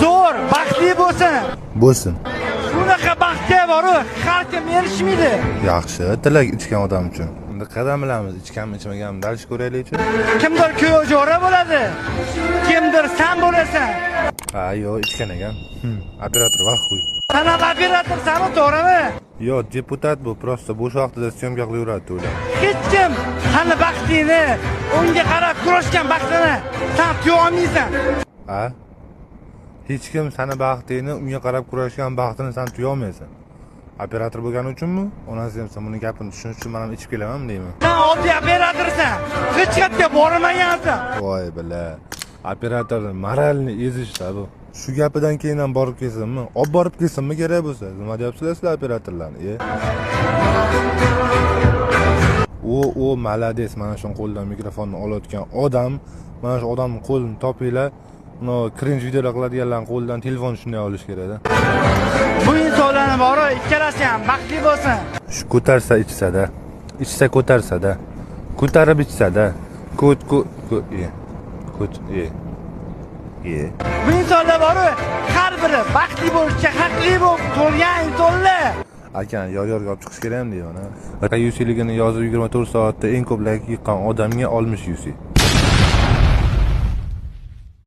Zo'r, baxtli bo'lsin. Bo'lsin. Bunaqa baxtga boru har kim erishmaydi. Yaxshi, tilak ichgan odam uchun. Endi qadam bilamiz, ichganmi, ichmaganmi, dalish ko'raylikchi. Kimdir kuyov jo'ra bo'ladi, kimdir san bo'lasan. Ha, yo'q, ichgan ekan. Operator vaxuy. San ham operatorsan, to'g'rimi? Yo'q, deputat bu, просто bo'sh vaqtida syomka qilaveradi to'ylar. Hech kim sani baxtingni, unga qarab kurashgan baxtini san tuya olmaysan. A? Hech kim sani baxtingni, unga qarab kurashgan baxtini san tuya olmaysan. Operator bo'lgani uchunmi? Onasi ham sen buni gapini tushunish uchun men ham ichib kelamanmi deyman. Sen oddiy operatorsan. Hech qayerga bormagansan. Voy bila. Operatorni moralni ezishda bu. Shu gapidan keyin ham borib kelsinmi? Olib borib kelsinmi kerak bo'lsa? Nima deyapsizlar sizlar operatorlarni? E? U malades, mana shu qo'ldan mikrofonni olayotgan odam, mana shu odamning qo'lini topinglar. No, cringe videolar qiladiganlarning qo'lidan telefon shunday olish kerak-da. Bu insonlarni bori ikkalasi ham baxtli bo'lsin. Shu ko'tarsa ichsa-da, ichsa ko'tarsa-da, ko'tarib ichsa-da, ko't ko't e, ko't e. E. Bu insonlar bori har biri baxtli bo'lishga haqli bo'lib tug'ilgan insonlar. Aka, yor-yorga olib chiqish kerakmi deyman, ha? UC'ligini yozib 24 soatda eng ko'p like yiqqan odamga 60 UC.